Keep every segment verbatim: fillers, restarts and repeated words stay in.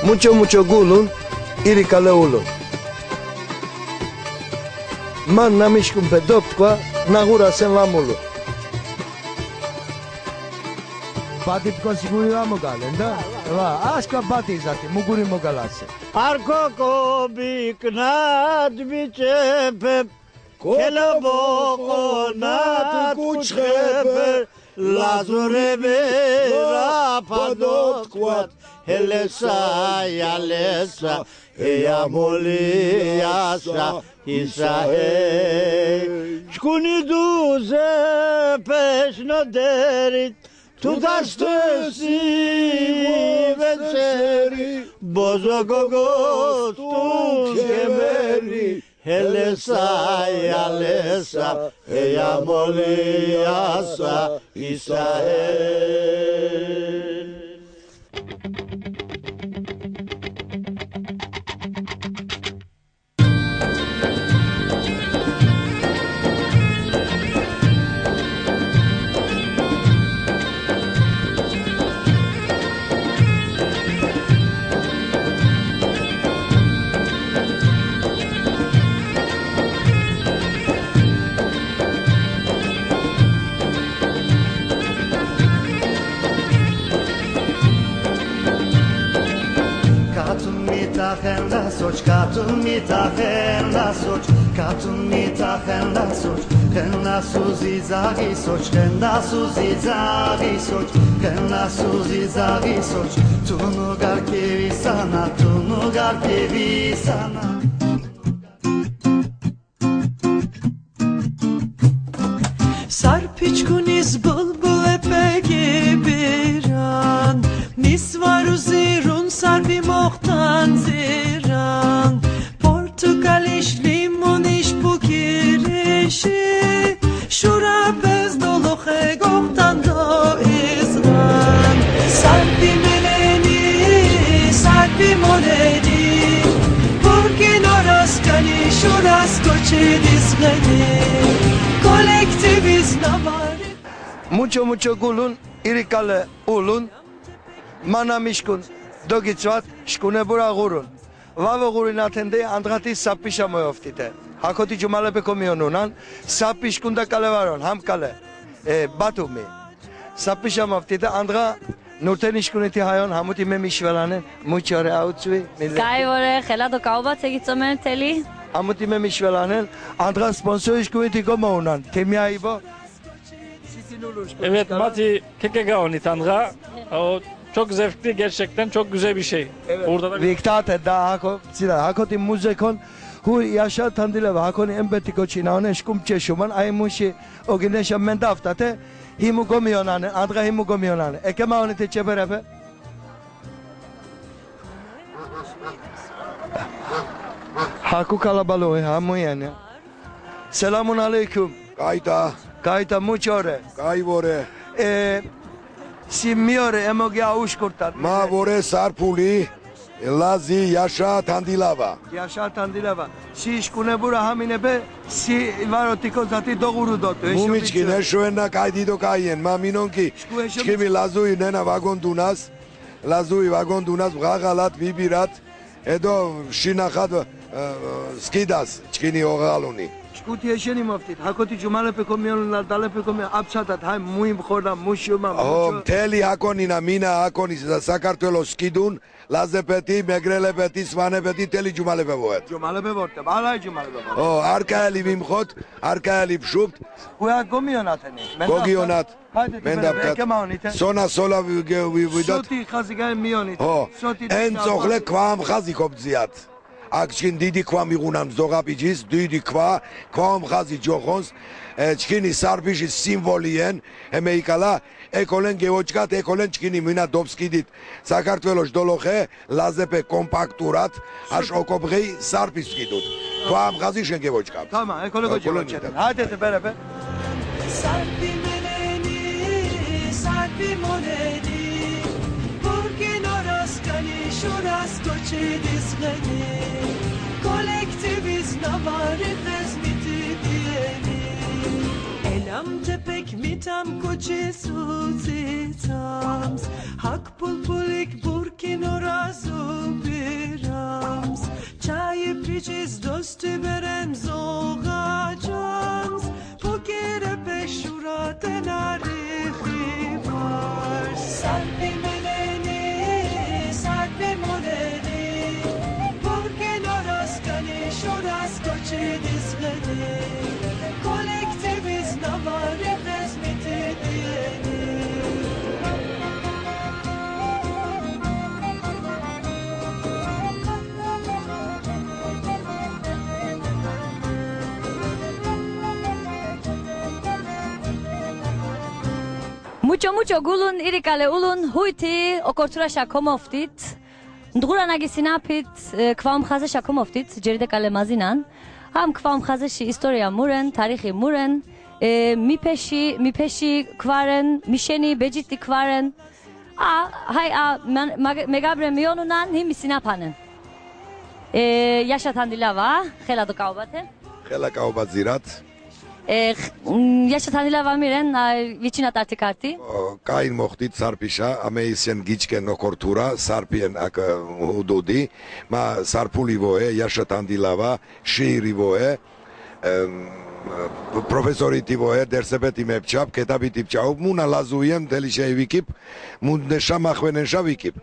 Muç̌o muç̌o gulun, iri ğale ulun. Man na mişkunpe dop̌t̆kva, na ğurasen va mulun. Badi p̌kosi guri va mogalen da? Va, aşkva badi zat̆i, mu guri mogalasen. Ar kokobi gnat biç̌epe, koloboqonat ̆uçxepe, Lazuri bira pa dot̆kvat, hele sa yale sa, heya moli ya sa, isa hey. Şkuni duzepeş noderi, tudastesi venseri, bozo gogostun kemeri, hele sa yale sa, heya moli ya sa, isa hey. Katun mitaxen la soç, katun mitaxen la soç, katun mitaxen la soç, xen la suzi zaği soç, xen la suzi zaği soç, xen la suzi zaği soç, tunu gar kevi sana, tunu gar kevi sana. Sarpiçkunis bulbulepe gibiran, nis var uzirun sarpi moxtan ziran, portukalişi limoniş pukirişi, şura pez doloxe goxtan do izğan. Sarpi meleni, sarpi moleni, purkin oraskani şuras koçi dizğeni. Kolektiviz navari. Muç̌o muç̌o gulun, iri ğale ulun, ma na mişkun dogitzvat, şkunebura ğurun. Va voğurinaten de andğati sapişa moyoftite. Hakoti cumalepe komiyonunan, sapi şkunda ğale var on, ham ğale. E, Batumi. Sapişa moftite, andğa Nurteni şkuniti hayon, hamuti memişvelanen, muç̌o ore a utzvi, millet. Gai vore, xela do ğaubatse gitzomer teli. Hamuti memişvelanen, andğa sponsori şkuniti gomounan, Temya İbo. Evet, mati kekegaoni tandğa. O çok zevkli, gerçekten çok güzel bir şey. Evet. Burada da viktate da hako, sila, hakoti muzekon, hu Yaşar Tandileva, hakoni en bet̆i koçi na onen, şkun pçe şuman, ay muşi ogineşa mendaftate, himu gomiyonanen, andğa himu gomiyonanen. Ekemaonite çeperepe. Haku kalabaluği, hamu yani. Selamun aleyküm. Ğayta. Ğayta, muç̌o ore? Gai vore. E, si mi ore, emogi a uşkurt̆an. Ma vore Sarpuli, Lazi, Yaşar Tandilava. Yaşar Tandilava. Si şkunebura haminepe, si var ot̆ikozati doğru dot̆u. Mu miçkin, heşo enna gai dido gai en. Ma minon ki, şkimi Lazui nena vagondunas, Lazui vagondunas, ğağalat, vibirat. Edo şinaxat, e, skidas, çkini oğaluni. Şkuti eşeni moft̆it. Hakoti cumalepe komiyonun, la dalepe komiyon, apsatat, hay mu imxorda, mu şuma, mu. Ho, ço- mteli hakonina, mina hakoni, Sa-, Sakartvelo skidun, Lazepeti, Megrelepeti, Svanepeti, teli cumalepe voet. Cumalepe vorte, balay cumalepe vorte. Ho, ar ğayeli vimxot, ar ğayeli pşupt. Huya gomiyonateni. Gogiyonat. Haydi, mendaptat. Ekemaonite. Sona sola vi-, ge-, vi-, vidat. Soti xazi gayemiyonit. Ho. Soti en dişa tzoxle xazi. Kvam xazi kopziyat. Ak çkin didi kvam iğunan zoğap̌icis, didi kva, kvam xazi coxons, e, çkini Sarpişi simvoli en, hemeyikala, ekolen gevoç̌kat, ekolen çkini mina dopskidit. Sakartveloş doloxe, Lazepe kompakt urat, haş okobğey Sarpi skidut. Kva amxazi şen gevoç̌kam. Tamam, ekole goç̌i. Haydi, beraber. Sarpi meleni, sarpi moleni, burgin oraskani şuras koçi dizgeni, kolektiviz navari xezmiti diyeni. Elam tepek mitam koçi suzi tams, hak pulpulik burg Kinoras ubirams, çayi picis dosti berem zoğacans, pokerepe şura tenarixi var. Sarpi meleni, sarpi moleni, porque noras kani şuras koçi disgeni, kolektiviz navari hizmeti diyeni. Muç̌o muç̌o gulun, iri ğale ulun, huyti okorturaşa komoft̆it. Ndğura na gisinapit, e, Kvaomxazeşa komoft̆it, ceride ğale mazinan. Ham Kvaomxazeşi istoriya mu ren, tarixi mu ren, e, mipeşi, mipeşi kvaren, mişeni becit̆i kvaren. A, hay a, man-, mage-, megabure miyonunan, him isinapanen. E, yaşa tandila va, xela do ğaobate. Xela ğaoba zirat. E, x-, m, yaşa tandila va miren, a, viçinat arti karti. O, ğain moxt̆it Sarpişa, ameyisen giçken okortura, Sarpiyen ak, e, hududi. Ma Sarpuli voye, yaşa tandila va, şiiri voye. Em, profesoriti voye, dersepeti mepçap, ketabiti pçaup, muna Lazuyen, mteli şey vikip, mundeşa maxvenenşa vikip.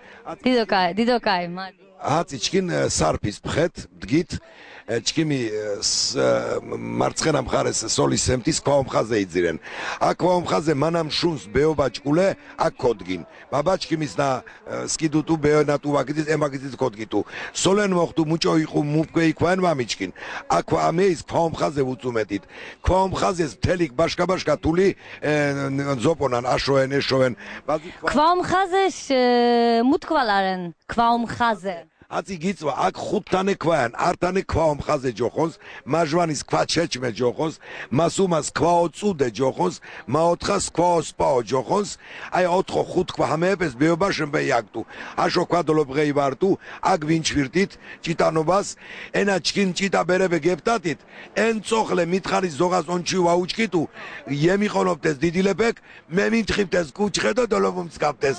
Dido ğai, dido ğai, ma. Hatzi çkin, e, Sarpis pxet, dgit, e, çkimi, e, s-, e, martsxena mxares soli semtis Kvaomxaze idziren. A Kvaomxaze manam şuns beoba çkule, a kodgin. Babaçkimis na, e, skidut̆u, beonat̆u vakitis, em vakitis kodgit̆u. Solen moxt̆u, muç̌o iqu, mu p̌qve ikvaen va miçkin. A kva-, ameis Kvaomxaze vutzumet̆it. Kvaomxazes mtelik başka başka tuli, e, n-, zoponan, aşoen, eşoen. Bazi kva- Kvaomxazeş, e, mu tkvalaren, Kvaomxaze? Hatzi gitzva, ak xut tane kvaen, ar tane Kvaomxaze coxons, ma jvanis Kvaçeçme coxons, ma sumas Kvaotzude coxons, ma otxas Kvaospao coxons, ay otxo xut kva hameepes beobaşen be yakt̆u. Haşo kva dolobğeri vart̆u, ak vinçvirt̆it, ç̌it̆anobas, ena çkin ç̌it̆a berepe geptat̆it, en tzoxle mitxanis zoğas onç̌i va uçkit̆u, yemiqonoptes didilepek, memintxiptes ̆uçxe do dolobumskaptes.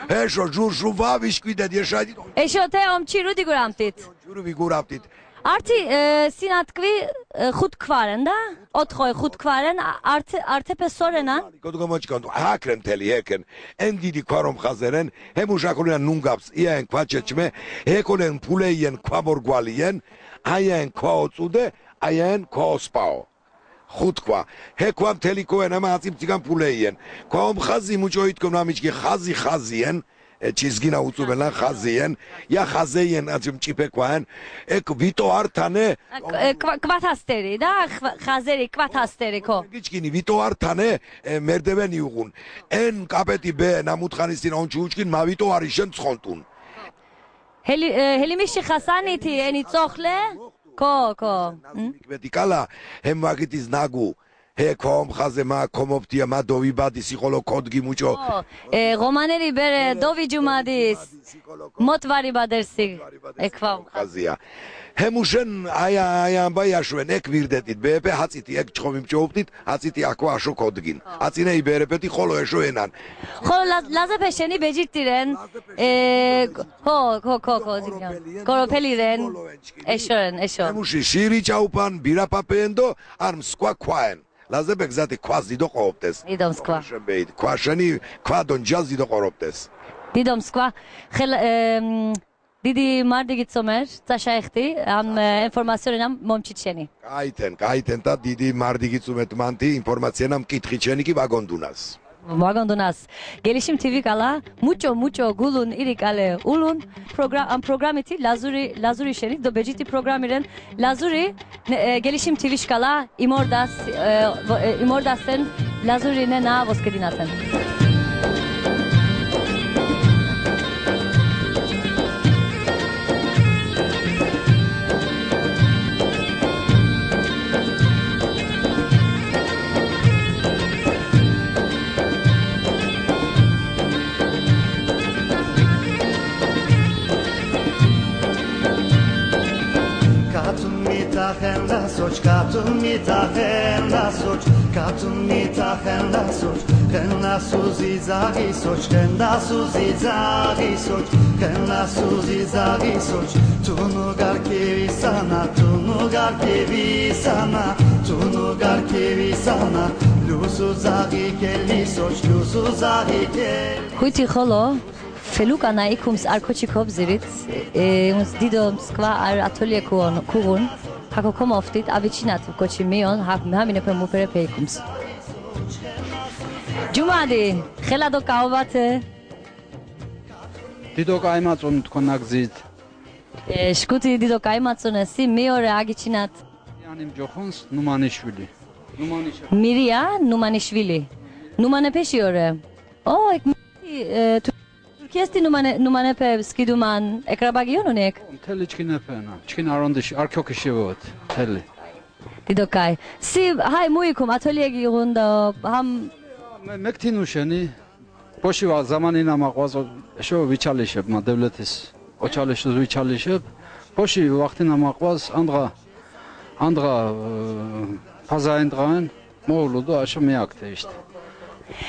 Heşo jur şuva vişkvidet, yeşayt̆it. Eşote omçiru diguramt̆it. Juru vigurapt̆it. Arti, e, si na tkvi, e, xut kvaren da? Otxoy xut kvaren, a-, arti, artepe so renan? Kodgomoçkondu, hakren mteli heken. En didi Kvaomxaze ren, hem uşakolina nungaps, iyaen Kvaçeçme, hekolen pule iyen Kvaborgvali iyen, ayaen Kvaotzude, ayaen Kvaospao. Xut kva. He kva mteli koen ama hatzi mtzigan pule iyen. Kvaomxazi muç̌o it̆kon ma miçkin, xazi xazi iyen. E, çizgina utzumen lan xazi iyen. Ya xaze iyen, acım ç̌ipe kvaen. E, k-, vit̆o ar tane. A, k-, e, kva-, kvatasteri da, xva-, xazeri kvatasteri ko. Giçkini vit̆o ar tane, e, merdeveni uğun. En ğap̌et̆i be na mutxanisin onçu uçkin ma vit̆o arişen tsxont̆un. Heli-, e, Helimişi Xasaniti eni tzoxle? Ko, ko. Hı? Hikmeti kala hem vakitis nagu. He, Kvaomxaze ma komoptiya, ma dovibadi, si xolo kodgi muç̌o. O, e, ğomaneri bere dovicumadis. Mot var ibadersi, e, Kvaomxaze. Xaziya. Hem uşen aya, aya amba yaşuen ek virdet̆it. Beepe hatziti ek çxomi mç̌oupt̆it, hatziti akva aşo kodgin. Atziney berepeti xolo eşo enan. Xolo Laz-, Lazepe şeni becit̆iren. E, ho, ho, ho, ho, dinliyorum. Koropeli ren. Eşo ren, eşo. Hemuşi şiiri ç̌aupan, bira papeyen do ar mskva kvaen. Lazepek zati kvas dido qoroptes. Dido mskva. Kva şeni, kva şeni, kva do ncas dido qoroptes. Dido mskva. Xela, em, didi mardi gitzomer, tzaşa exti, am, e, informasyoni nam momçit şeni. Ğaiten, ğaiten ta didi mardi gitzumet manti, informasyoni nam ̆kitxi şeni ki vagondunas. Vagondunas. Gelişim T V ğala, muç̌o muç̌o gulun, iri ğale ulun. Progra-, am programiti Lazuri, Lazuri şeni, do becit̆i programi ren. Lazuri, ne, e, Gelişim T V şkala, imordas, e, vo-, e, imordasen, Lazuri nena voskedinaten. Katun mitaxen la soç, katun mitaxen la soç, katun mitaxen la soç, xen la suzi zaği soç, xen la suzi zaği soç, xen la suzi zaği soç, tunu gar kevi sana, tunu gar kevi sana, tunu gar kevi sana, lusu zaği keli soç, lusu zaği keli. Huyti xolo. Feluka na ikums ar koçi kobzirit, e, uns dido mskva ar atolye kuon-, kuğun, hako komoftit, aviçinat koçi mion, ha-, haminepe muperepe ikums. Cumadi, xela do kaobate. Dido kaimatzun tkonak zit. E, şkuti dido kaimatzun esi, mi ore agiçinat? Yani coxons Numanişvili. Numanişe. Miriya Numanişvili. Numanepeşi ore. O, ek, e, Tur-, Turkiyesti numane, numanepe skiduman, ekraba giyonun ek? Mteli çkinepe na. Çkin arondiş, ar kyo kişi vot. Mteli. Dido kay. Si, hay mu ikum, atölye giğun do, ham. Me-, mektinu şeni. Boşi va zamani na maqvaz o, eşo viçalişep ma devletis. O çalıştuz viçalişep. Boşi vaxti na maqvaz andğa, andğa, e, paza indğaen. Moğlu do aşo miyakte işte.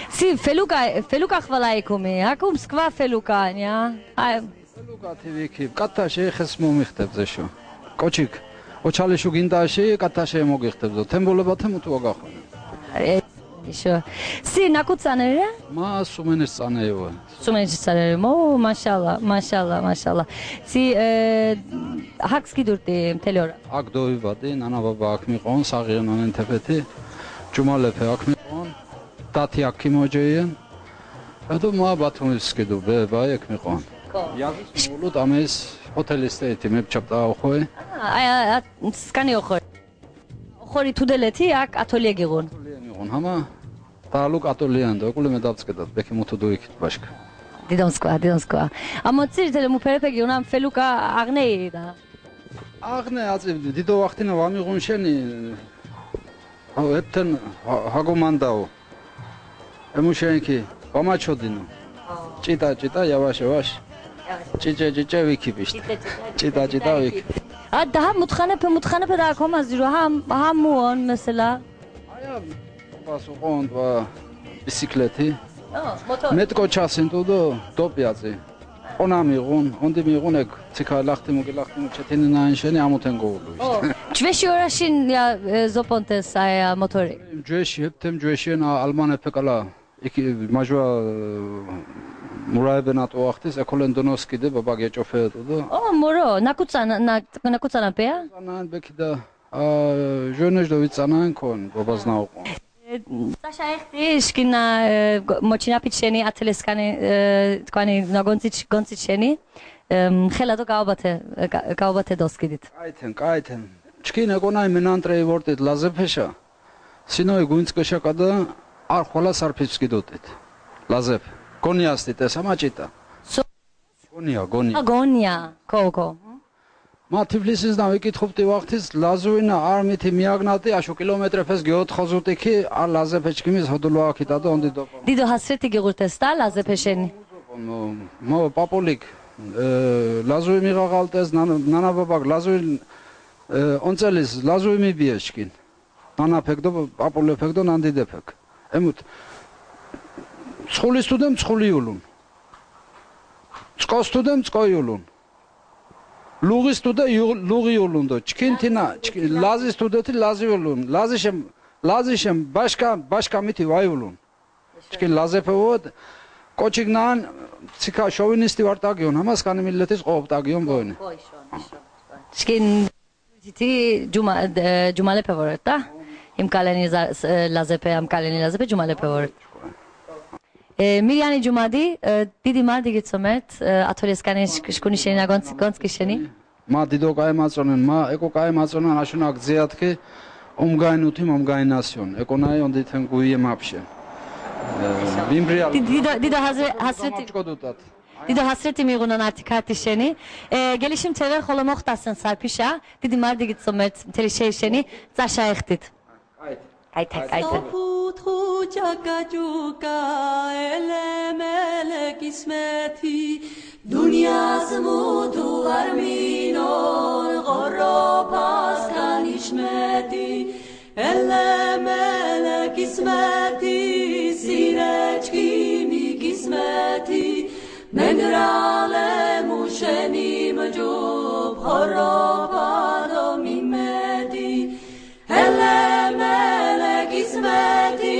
Si feluka, feluka xvala ikumi. Haku mskva feluka ya. Ay. Feluka T V ki, kata şey xes momixtep zeşo. Koçik, o çalışu ginda şey, kata şey mogixtep zo. Tembole batem utu ogaxon. E, şo. Si naku tsanere? Ma sumeniş tsanere. Sumeniş tsanere. Mo, maşallah, maşallah, maşallah. Si, e, hak skidurti mteliora. Ak dovi badi, nana baba ak miqon, sağ yanınen tepeti. Cumalepe ak miqon. Dati ak kimoceyen. Edo ma Batumivski do be, ba ek miqon. Yazis mulut ames hoteliste eğitim hep çapta oxoy. Ay, ay, ay, skani oxoy. Oxori tudeleti ak atölye giğun. Atölye giğun, ama dağlık atölye yandı. Okulu me dapskedat. Belki mutu do ikit başka. Dido mskva, dido mskva. Ama tsir tele muperepe giğun am feluka ağnei da. Ağne atsi dido vaxtine vamiğun şeni. Ha, hepten ha-, hago mandau. Emu şenki, vamaçodinu. Çita çita, yavaş yavaş. Çiçe çiçe vikip işte. Çita çita vikip. A, daha mutxanepe, mutxanepe daha komaziru. Ha, ha muon mesela. Aya, basu kondva bisikleti. O, motor. Metko çasin tudo, top yazi. Ona miğun, ondi miğun ek, tsika laxtimu ki laxtimu çetini na inşeni amuten govulu işte. O, cveşi oraşin ya, e, zopontes aya motori. Cveşi, heptem cveşi na Alman epek ala. İki, majva, e, muraebenat o vaxtis, ekolen donoski de, baba geçofe tudo. O, moro, nakutsana, na-, nakutsana peya? Sana belki de, a, jönejdo vitsanan kon, babaz na okon. E, tzaşa exti, şkina, e, go-, moçinapit şeni, ateleskani, e, tkvani, na gontzit, gontzit şeni, e, xela do kaobate, e, ka-, kaobate doskidit. Kayten, kayten. Çkin ekonay minantrei vortit Lazepeşa. Sinoy guintzkeşa kada ar xvala sarpipski dotit. Lazep. Gonya astit, esama çita. So- Gonya, Gonya. Ha, Gonya. Ko, ko. Ma Tiflisiz na vikitxupti vaxtis, Lazuvina ar miti miyagnati, aşo kilometrepes geotxozut̆i ki, ar Lazepe çkimiz hodulua kitadu, ondi dopo. Dido hasreti giğurtes da Lazepe şeni. Mo, mo papulik, e, Lazuvi miğağaltes, nana, nana babak, Lazuvi, e, ontzeliz, Lazuvi mi biyeşkin. Nana pek do, papulepek do, nandide pek. Emut, mtsxulis tude mtsxuli ulun. Mtzkos tude mtzkoi ulun. Luğis tude yu-, luği ulun do. Çkin tina, çkin, Lazis tudeti Lazi ulun. Lazişem, Lazişem başka, başka miti vay ulun. Çkin Lazepe vot. Koçik nan, tsika şovinisti var tagiyon. Ama skani milletis qop tagiyon boyni. Çkin Citi cuma, e, cumalepe voret da. Him kaleni za-, e, Lazepe, am kaleni Lazepe cumalepe voret. E, Miryani cumadi, e, didi mardi gitzomet, e, atolyeskani şk-, şkuni şeni na gonts-, gontski şeni. Ma dido kaa matzonen, ma eko kaa matzonen, aşunak ziyatki, omgain utim, omgain nasyon. Eko nay ondi ten guye mapşe. E, bimbriya. Di-, dido, dido hazre-, hasreti. Çkodutat. Dido hasreti miğunan artık arti şeni. E, Gelişim T V xolo moxtasen sarpişa. Didi mardi gitzomet mteli şey şeni. Tzaşa extit. Kayte, kayte. Soputxu çaka çuka ele mele kismeti. Dunyas mutu var minon ğoropa. Kismeti, ele mele kismeti, sire çkimi kismeti, mendrale muşeni mecub horopa do mimeti. Hele mele kismeti,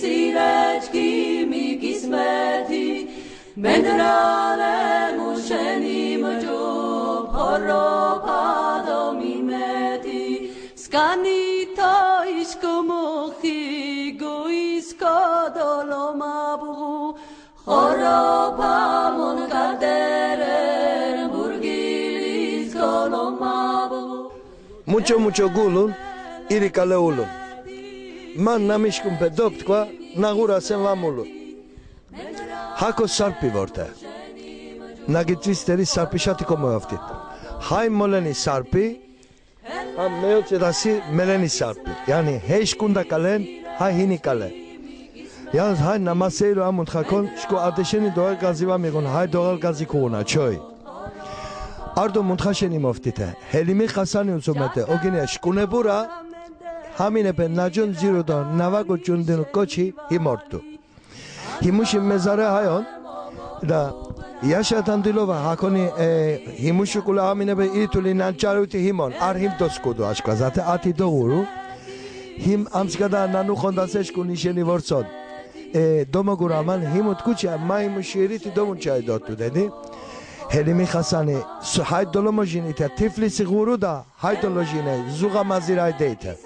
sire çkimi kismeti, mendrale muşeni mecub horopa do mimeti. Skani to işko moxi go isko doloma bu. Xoro pamon kaderen burgilis kolomavu. Muç̌o muç̌o gulun, iri ğale ulun. Ma na mişkunpe doptkva, na ğurasen va mulun. Hako sarpi vorte. Na gitvisteri sarpişati komoyoft̆it. Hay moleni sarpi, a meyoç̌edasi meleni sarpi. Yani hey şkunda ğalen, hay hini ğale. Yalnız hay na maseiru a muntxakon, şk̆u ateşeni doğal gazi va miğun, hay doğal gazi kuğuna, çoy. Ardo muntxa şeni moftite. Helimi Xasani utzumete, ogine şk̆unebura, haminepe na cun ziru do na va goçundinu ğoçi him ort̆u. Himuşi mezare hay on. Da Yaşa Tandilova hakoni, e, himuşi kule aminebe ituli nançaruti him on. Ar him doskudu aşkva. Zaten ati doğuru. Him amskada nanu xondaseşku nişeni vorson. E, domoguraman him utkuçi ma himuşi iriti domunçay dotu dedi. Helimi Xasani su-, hay dolomojin ite Tiflisi ğuru da. Hay dolojine, zuğa mazirayde ite.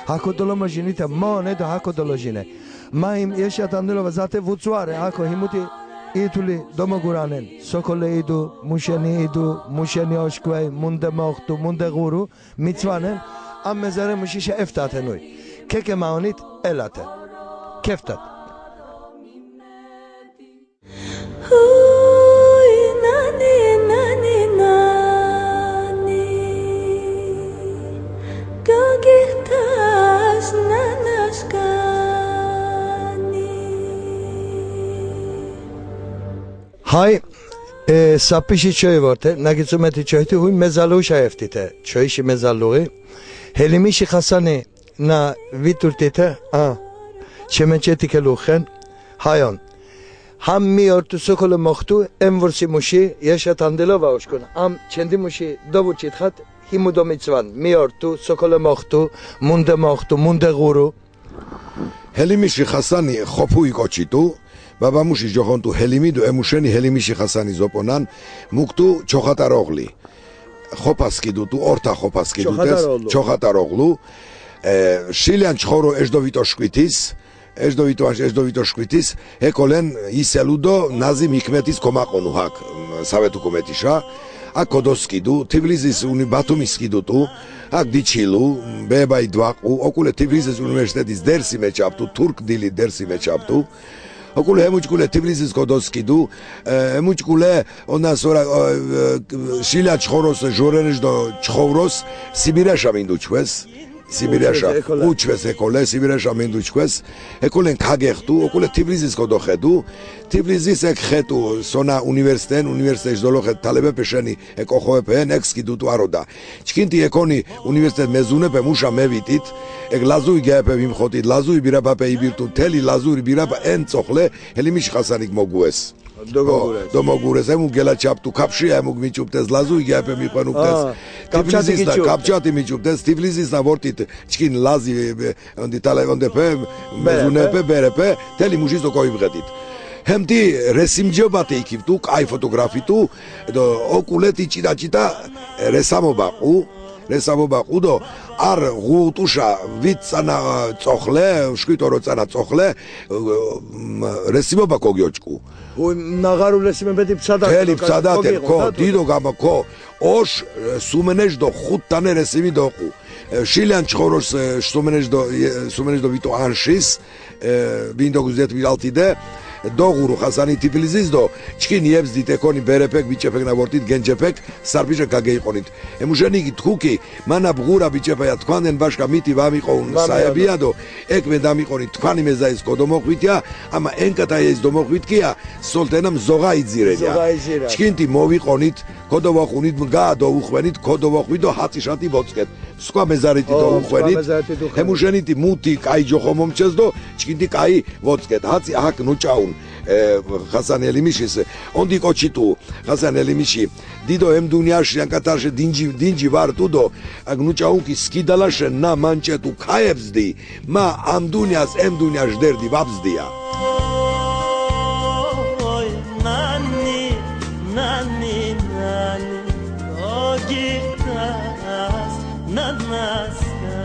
Hako dolomojinite, mone do hako dolojine. Ma him Yaşa Tandilova zate vutsuare, hako himuti ituli domoguranen. Sokole idu, muşeni idu, muşeni oşkvey, munde moxtu, munde ğuru, mitzvanen, a mezare muşişe eftaten uy. Kekemaonit elate. Keftat. Huy nani nani nani, gogixtas nanaşkani. Hay, e, sapişi çoy vorte, na gitzumeti çoyti, huy mezaluşa eftite, çoyişi mezaluği. Helimişi Xasani na vit̆urt̆ite, a, çemeçetike luxen, hayon. Ham mi ort̆u sokole moxt̆u, em vursimuşi, Yaşa Tandilova uşkun, am çendimuşi dovuç̌itxat, himu domitzvan, mi ort̆u, sokole moxt̆u, munde moxt̆u, munde ğuru. Helimişi Xasani xopui ğoçi t̆u, babamuşi coxont̆u Helimi do emuşeni Helimişi Xasani zop̌onan, mukt̆u Çoxat̆aroğli. Xopa skidut̆u, orta xopa skidutes, Çoxat̆aroğlu. Çoxat̆aroğlu. E, Şilyan çxoro ejdovit̆oşkvitis, ejdovit̆oş-, ejdovit̆oşkvitis, hekolen yiselu do Nazim Hikmetis komaqonu hak, m, Savet hukumetişa. Hak kodoskidu, Tiflizis uni Batumi skidut̆u, hak diçilu, bebai dvaqu, okule Tiflizis Universitetis dersi meçapt̆u, Turk dili dersi meçapt̆u. Okule hemuçkule Tiflizis kodoskidu, e, hemuçkule ondan sonra, e, e, Şilya çxoros, Jorenej do çxovros Sibireşa minduçkves. Sibireşa uçves hekole. Uçves hekole, Sibireşa minduçkves. Hekolen kagext̆u, okule Tiflizis kodoxedu. Tiflizis ek xet̆u, sona universiteten, universitete jidoloxe talebepe şeni ek oxorepe en, ek skidut̆u aroda. Çkinti ekoni universitet mezunepe muşa mevit̆it, ek Lazuri geepe vimxot̆it, Lazuri birapape ibirt̆u, teli Lazuri birapa en tzoxle Helimişi Xasanik mogues. Domogures. O, domogures, hemuk gelaçapt̆u, kapşi hemuk miçuptes, Lazuri geepe mixvenuptes. A, kapçati Tiflizis na, giçuptes. Kapçati miçuptes, Tiflizis na vort̆it, çkin Lazi, e, e, ondi tale, ondepe, berepe. Mezunepe, berepe, teli muşis okoibğet̆it. Hem ti resimcobate ikipt̆u, ğai fotografi t̆u, do okuleti çita çita, e, resamo baqu, resamo baqu do ar ğut̆uşa vit tzana tzoxle, şkit oro tzana tzoxle, e, m, resimoba kogyoç̆k̆u. Huy nağaru resimebeti ptsadaten. Teli ptsadaten, ko, dido gama ko. Oş, e, sumenej do xut tane resimi doqu. E, Şilyan çxoros, e, sumenej do, e, sumenej do vit̆u anşis, e, bin dokuz yüz yetmiş altide, Doğuru Xasani Tiflizis do çkin yebzdit ekoni berepek, biç̌epek na vort̆it, gencepek, Sarpişe kageiqonit. Hemuşeni ki tku ki, ma na bğura biç̌epe ya tkvanen, başka miti va miqonun sayebi ya do, ek mendamiqonit, tkvani mezayis kodomoqvit ya, ama en ktayis domoqvit ki ya, soltenam zoğa idziren ya. Zoğa idziren. Çkinti moviqonit, kodovoqunit, mgara douxvenit, kodovoqvit do hatzi şati votzk̆et. Mskva mezariti do uxvenit. Hemuşeniti muti k̆ai coxo momçes do çkinti k̆ai votzk̆et. Hatzi hak nuç̆aun, e, Xasan Elimişis. Ondi k̆oçi t̆u Xasan Elimişi. Dido hem dunyaş yankataşe dinci, dinci vart̆u do, ak nuç̆aun ki skidalaşe na manç̆etu kayebzdi. Ma am dunyas em dunyaş derdi vabzdi ya. Oy, nani, nani, nani, ogirtas nanaska.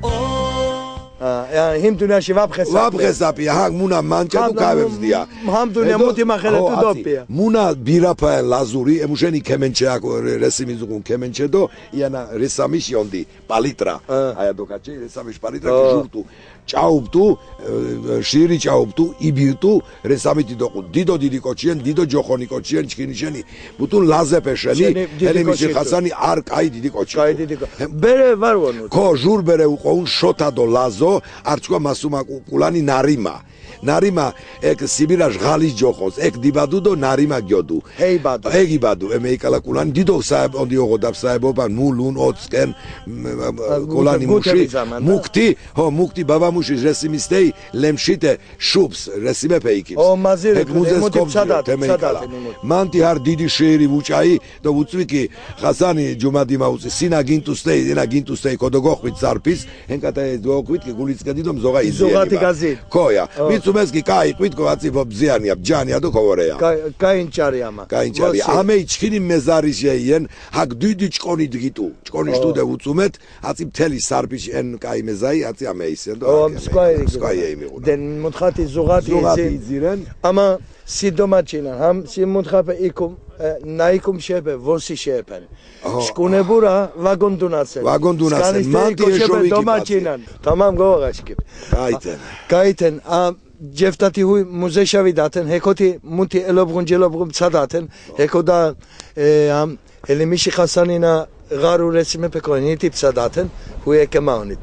O. Ha, yani him dunyaşi vabxesapi. Vabxesapi, ha, muna mançetu kayebzdi ya. Ham dunya muti maxeletu dopi ya. Muna birapaen Lazuri, emuşeni kemençe ya, resimi zuğun kemençe do, yana resamiş yondi. Palitra. Ha. Aya dokaçe, resamiş palitra ki jurtu. Çauptu, e, şiiri çauptu, ibirtu, resamiti doqu. Dido didi k̆oçi yen, dido coxoni k̆oçi yen, çkinişeni. Butun Lazepe şeni, Helimişi Xasani ar k̆ai didi k̆oçi. K̆ai didi k̆oçi. Bere var vonu. Ko jur bere uqoun Şota do Lazo, ar çkva masuma k̆u-, k̆ulani Narima. Narima ek Sibira jğali coxos, ek dibadu do Narima gyodu. Hey badu. Egi badu, emei k̆ala k̆ulani dido saeb, ondi oğodap saeboban, mulun, otzk̆en, m-, m-, k̆ulani muşi, mukti, ho, mukti, babamuşi resimistey, lemşite, şups, resimepe ikips. O maziri. Hek muzes kobzire, temei k̆ala. Manti har didi şiiri vuç̆ai, do vutzvi ki, Xasani Cumadima utzi, sina gintustey, sina gintustey, kodogoxvit Sarpis, Henkatayes doqvit ki gulitzkedi do mzoğa idziren. Mzoğati gazin. Ko ya. Mitzumes ki k̆ai qvit ko atzi vobzian ya, can ya do kovore ya. K̆ai, k̆ai inçari ama. K̆ai inçari. Amey çkini mezari şey yen, hak didi çkoni dgit̆u. Çkoni ştu de vutzumet, atzi mteli Sarpiş en k̆ai mezai, atzi amey sen do. O, mskva yeymi ğuna. Den mutxati zuğati idziren. Ama si domaçinan, ham si mutxape ikum, e, na ikum şepe, vosi şepen. Şkune bura vagondunasen. Vagondunasen. Manti eşovi ki domaçinan. Tamam, govaşkip. Kayten. Kayten. A, ceftati huy muzeşavi daten. Hekoti muti elobğun celobğun psadaten. Heko da, e, am, Helimişi Xasanina ğaru resime peko niti psadaten. Huy ekemaunit.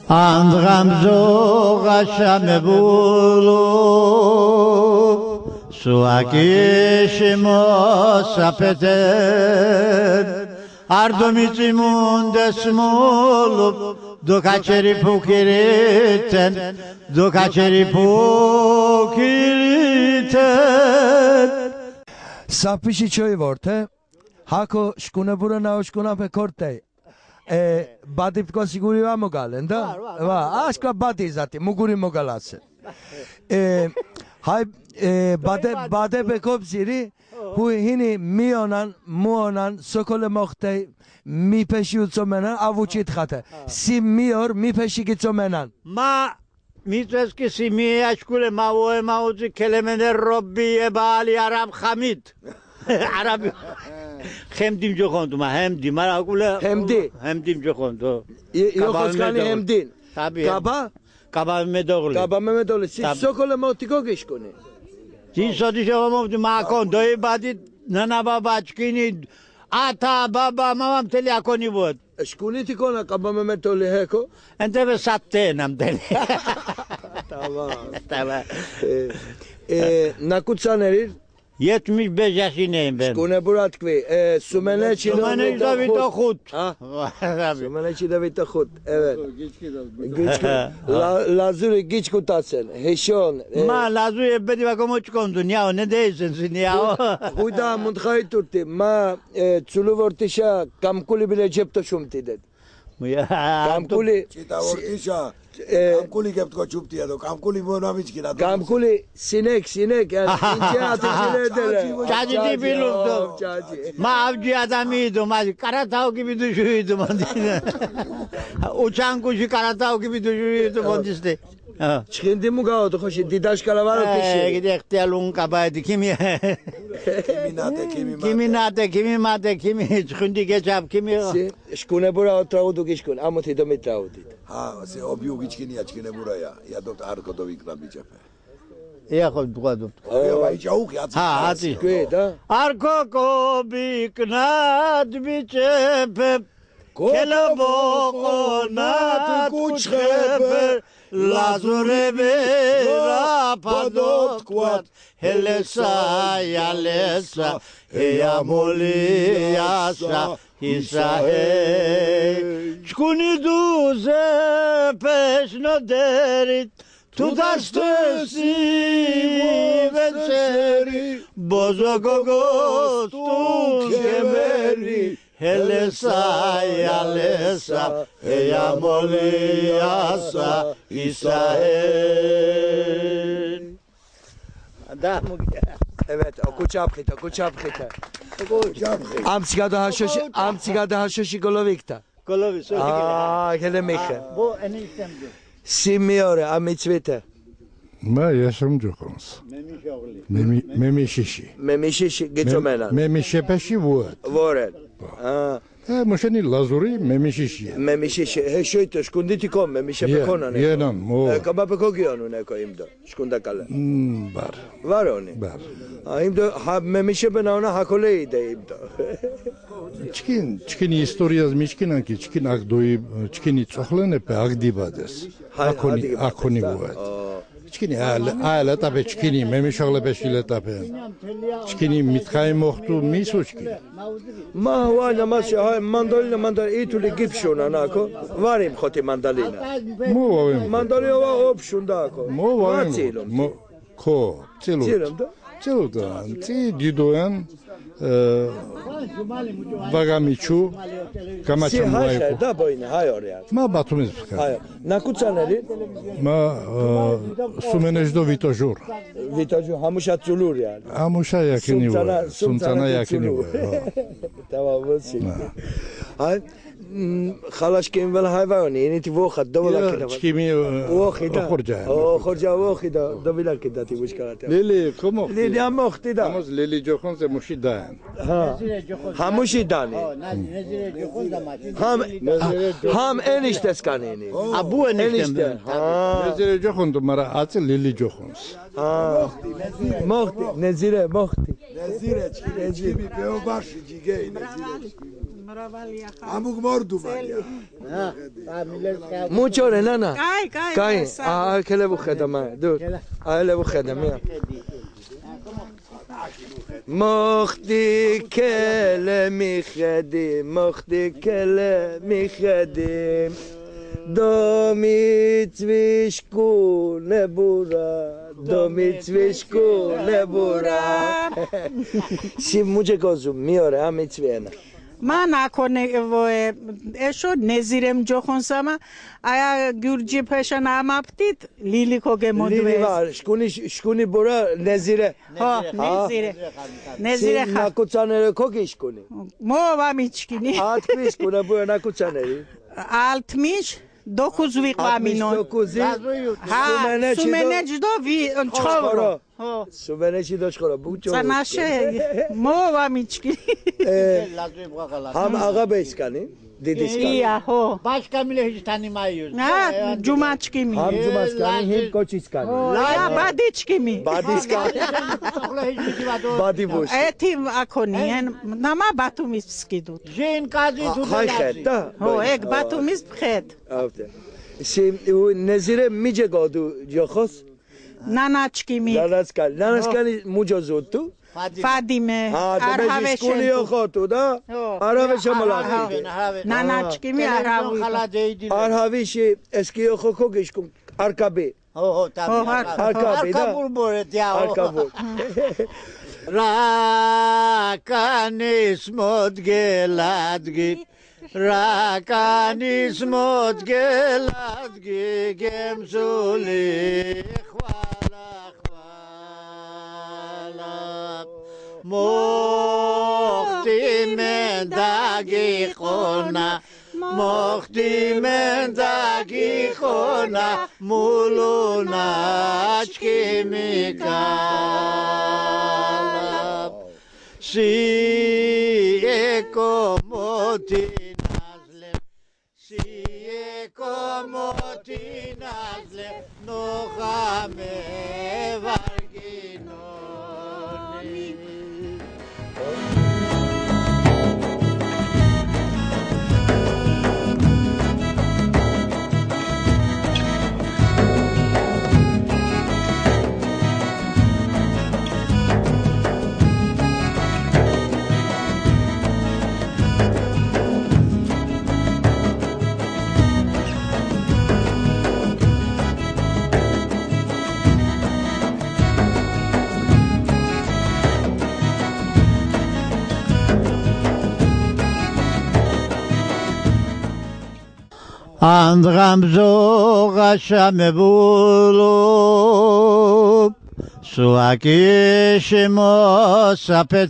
Andğam zoğaşa mebulup, suakişi mosapeten, ardo mitzi mundes mulup, dokaçeri pukiriten, dokaçeri pukiriten. Sapişi çoy vorte, hako şkune bura na uşkunape kortey. E, badi pko siguri va mogalen da? Var, var, var. Aşkva badi zati, muguri mogalasen. E, hay, e, bade, bade peko bziri, hu hini mi onan, mu onan, sokole moxtey, mi peşi utzomenan, a vuçit xate. Si mi or, mi peşi gitzomenan. Ma Mitzoes ki si mi ya şkule ma voe ma utzi kelemene Robbi ye bali Arab Hamid. Arabi. Hemdim coxondu ma, Hemdi, ma ra kule. Hemdi. Hemdim coxondu. Yoxoskani Hemdin. Tabi. Kaba? Kaba Mehmetoğlu. Kaba Mehmetoğlu. Si sokole motiko gişkuni. Si soti şoxo mofti ma kon, doyi badi nana baba çkini, ata, baba, mama mteli akoni vot. Eşkuniti kona Kaba Mehmetoğlu heko. Ente ve satte nam deli. Tamam. Tamam. E, e, nakutsanerir, Yetmiş beş yaşındayım ben. Şkune bura tkvi. E, sumene çi do Sumene çi do vito xut. Ha? Tabii. Sumene çi do vito xut. Evet. Giçkin. La-, Lazuri giçkutasen. Heşon. E, Ma Lazuri ebedi vakomo çikondu. Ya, ne değilsin ya? Huda mundxayturti. Ma, e, Tzulu vortişa kamkuli bile cepto şumti dedi. Ya, Kamkuli. Çita ortişa. E, Kamkuli geptko çupti ya do. Kamkuli mo na miçkina do. Kamkuli sinek, sinek, yani ince ateşine derler. Çaci, çaci, bilirdim. Çaci. Ma avcı adamıydım. Ma karatav gibi düşünüyordum. Uçan kuşu karatav gibi düşünüyordum onun işte. Ha. Çxindi mu gaudu xoşi, didaşkala var o kişi. Gide ihtiyarluğun kabahatı kim ya? Kimi nate, kimi mate. Kimi nate, kimi mate, kimi çxindi geçap, kimi. Si, şkune bura o traudu gişkun, amuti do mi traudit. Ha, se o biu giçkini ya çkine bura ya. Ya dot arko do vikna biçepe. Ya xo dua dot. Ya vay çauk ya. Ha, hadi. Kue da. Arko ko biknat biçepe. Kele boqonat kuçxepe, Lazuri bira padotkwat, hele sa yale sa, heya moli yasa, hisa hey. Çkuni duze peşno derit, tudastesi venseri, bozo gogostun kemeri, hele sa yale sa, heya moli yasa, hisa hey. Da mu. Evet, oku çapxita, oku çapxita. Çapxi. Amtsika daha şoşi, amtsika daha şoşi golovikta. Kolovi, so. Aa, gele mixe. Bu eniştemdi. Si mi ore, a mitzvite. Ma yaşım coxons. Memiş oğlu. Memi-, Memişişi. Memişişi, gitzomenan. Memişepeşi vuet. Voren. Ha. E, muşeni Lazuri Memişişi. Memişişi. He, şoyto, şkunditi kon, Memişepe konan. Yenan, mo. E, kamape kogiyonun eko imdo. Şkunda kale. Hmm, bar. Var oni? Bar. Ha, imdo, ha, Memişepe na ona hakole ide imdo. Çkin, çkini istoriyas miçkinan ki, çkin ak doyi, çkini tzoxlenepe ak dibades. Hay, akoni, akoni vuet. Çkini aile, aile tape çkini, Memişoğlepe şile tape. Çkini mitxai moxtu, mis uçkin. Ma vana ma şey, hay, mandolina, mandolina, ituli gipşuna nako. Varim xoti mandolina. Mu vavim. Mandolina va opşunda ako. Mu vavim. Mu ko, tzilu. Tzilu da. Tzilu da. Tzi didoen, e, vagamiçu, kamaçam vayku. Si hay şey da boyne, hay or yani. Ma Batumiz bıkar. Hay. Nakutzaneri? Ma, e, sumenejdo vitojur. Vitojur, hamuşa tsulur yani. Hamuşa yakini var. Sumtana yakini var. Tamam, bu şey. Hay, hmm, xalaşkin vel hayvani, yeni ti voxa, dovola kida. Çkimi, e, voxi da. Oxorca. Oxorca voxi da, dovila kida ti vuşkarate. Lili, komo? Lili amoxti da. Amos lili coxon se muşi daen. Ha. Hamuşi dani. Ham, ham eniştes kanini. A bu enişte. Enişte. Ha. Nezire coxon tu mara atsi lili coxons. Ha. Moxti, nezire, moxti. Nezire, çkimi, çkimi, beobaşi cigey, nezire, çkimi. Amuk mordu var ya. Muçore nana. Kay, kay, kay. Aa, kele bu xedama. Dur. Aa, le bu xedama ya. Moxti kele mixedi, moxti kele mixedi. Domitzvişkune bura, domitzvişkune bura. Si muçe kozum, mi ore, a mitzvi ena. Ma nakone, e, eşo nezirem coxons ama, aya gurci peşan amaptit, lili kogemodves. Lili var, şkuni, şkuni bura nezire. Ho, nezire. Nezire. Si xan. Nakutsanere kokişkuni. Mo va miçkini. Altmış, kuna bura nakutsaneri. Altmış dokuz viqvaminon. Altmış dokuz. Ha, sumene çi do, sumene çi do vi, çxoro. Çxoro. Ho. Sumene çi do çxoro. Bu ço. Tsanaşe. Mo va miçkini. E, ham ağabey skani. Didiskani. İyi ya, ho. Başka bile hiç tanımıyoruz. Ha, cumaçkimi. Ham cumaskani, hem koçiskani. Ho, ya, badiçkimi. Badiskani. Badi boş. Etim akoni, en, nama Batumi skidut. Jin kazi tu. Hay xet da. Ho, ek Batumi xet. Avte. Sim, nezire mice godu coxos. Nanaçkimi. Nanaskani. Nanaskani muç̌o zut̆u? Fadime. Fadime. Ha, demek Arhave şkuni şentu. Oxotu da? Ho. Arhave şamolati. Arhave. Nanaçkimi Arhavi. Arhavişi eski oxo kogişkun. Arkabi. Ho, ho, tabii. Ho, Arkabi. Arkabi da. Arkabur boret ya o. Arkabur. Rakanis modgeladgi. Rakanis modgeladgi gemzuli xvala xvala. Moxti mendagi qona, moxti mendagi qona, muluna çkimi kala. Si eko moti nazle, si eko moti nazle, noxame var ginoni. Andğa mzoğaşa mevulup, suakişi mosapeten,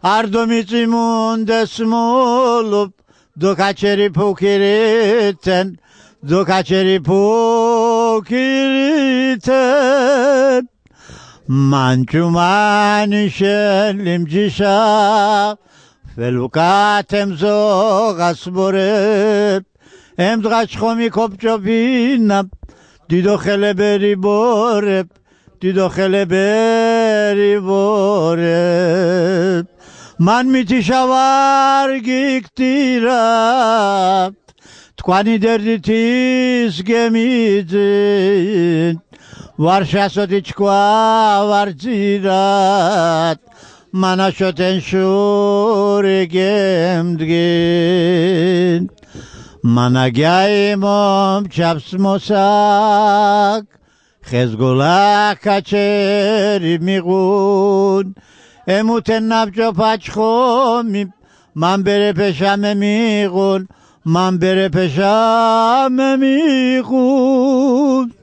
ar domitzimundes mulup, dokaçeri pukiriten, dokaçeri pukiriten. Mançumani şelimcişa, felukatem zoğas borep, emdğa çxomi kopçopinap, dido xeleberi borep, dido xeleberi borep. Man mitişa var giktirap, t̆kvani derdi tis gemidzin, varşa soti çkva var dzirat, man aşoten şuri gemdgin. Man agyai momçaps mosak, xes gola kaçeri miğun, emuten napço paçxomi, man berepeşa memiğun, man berepeşa memiğun.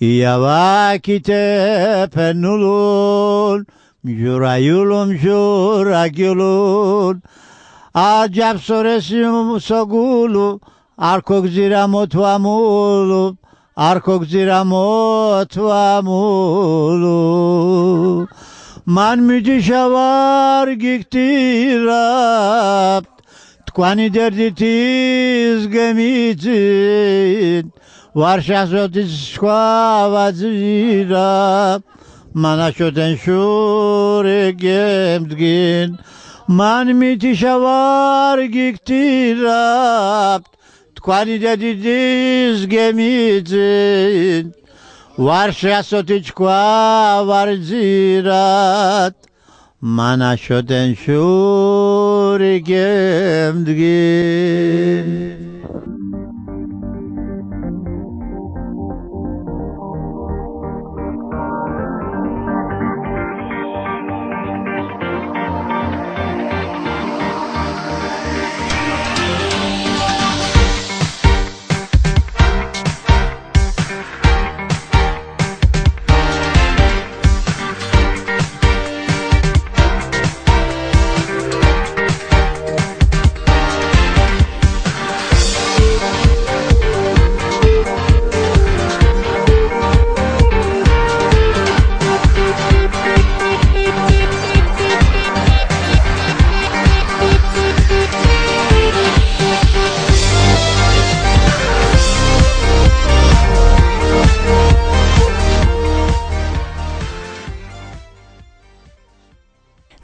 İya vakite penulun, jura yulum jura gyulun. Acap soresi sogulu, ar kogzira motvamulu, ar kogzira motvamulu. Man mücişa var giktirap, t̆kvani derdi tis gemidzin, varşa soti çkva vadzira, man aşoten şuri gemdgin. Man mitişa var giktirap, t̆kvani derdi tis gemidzin, varşa soti çkva var dzirat, man aşoten şuri gemdgin.